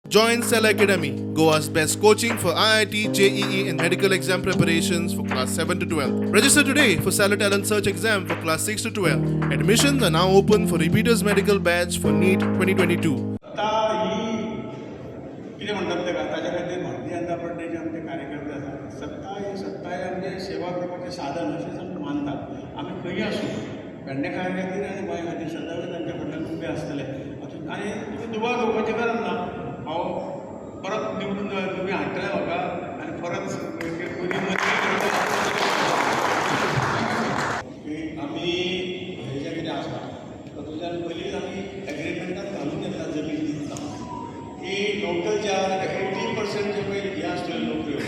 Join Cell Academy, Goa's best coaching for IIT, JEE, and medical exam preparations for class 7 to 12. Register today for Cellar Talent Search exam for class 6 to 12. Admissions are now open for repeaters medical batch for NEET 2022. सत्ता ही कितें म्हणटात तेका, ताच्या खातीर भारतीय जनता पार्टीचे आमचे कार्यकर्ते आसात. सत्ता ही, सत्ता ही आमचें सेवा करपाचें साधन अशेंच आमी मानतात. आमी खंयी आसूं, पेडणेकारां खातीर आनी गोंया खातीर सदांच तांच्या फाटल्यान उबे आसतले. आनी तुमी दुबाव घेवपाची गरज ना, हांव परत निवडून तुमी हाडटले म्हाका आनी परत पयलीं मंत्री करतले. की आमी हें जें कितें आसा, तातूंतल्यान पयलींच आमी एग्रीमेंटान घालून घेतला जमीन दितना की लोकल जे आहा ताका 80% जे पळय हें आसतल्यो नोकऱ्यो.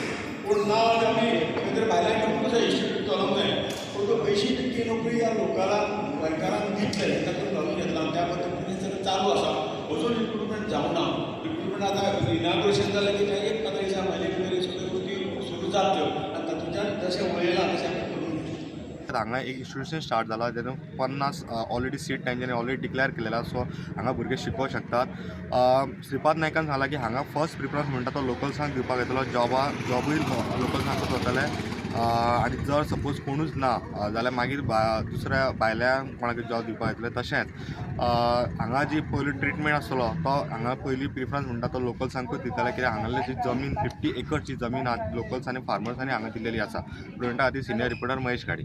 पूण ना जाल्यार आमी खंय तरी भायल्यान येवन कसो इन्स्टिट्यूट चलोवंक जाय, पूण तो 80% नोकरी ह्या लोकलांक, गोंयकारांक दितले, तातूंत घालून घेतला. त्या पद्दतीन सगळें चालू आसा. अजून रिक्रुटमेंट जावना. रिक्रुटमेंट आतां इनाग्रेशन जालें की त्या एक 15 दिसा, म्हयन्या भितर सगळ्यो गोश्टी सुरू जातल्यो आनी तातूंतल्यान जशें उलयलां तशें आमी करून घेतलें. हांगा एक इन्स्टिट्यूशन स्टार्ट जाला, जेतून 50 ऑलरेडी सीट तेंच्यांनी ऑलरेडी डिक्लेअर केलेले आसा. सो हांगा भुरगे शिकोवंक शकतात. श्रीपाद नायकान सांगलां की हांगा फर्स्ट प्रिफरन्स म्हणटा तो लोकल्सांक दिवपाक येतलो. जॉबूय लोकल्सांकूच वतले आनी जर सपोज कोणूच ना जाल्यार मागीर दुसऱ्या भायल्या कोणाक जॉब दिवपाक येतले. तशेंच हांगा जी पयली ट्रिटमेंट आसतलो, तो हांगा पयली प्रिफरन्स म्हणटा तो लोकल्सांकूच दितले, कित्याक हांगासरली जी जमीन, 50 एकर्सची जमीन आहा, लोकल्स आनी फार्मर्सांनी हांगा दिलेली आसा. प्रुडंटा खातीर सिनियर रिपोर्टर महेश घाडी.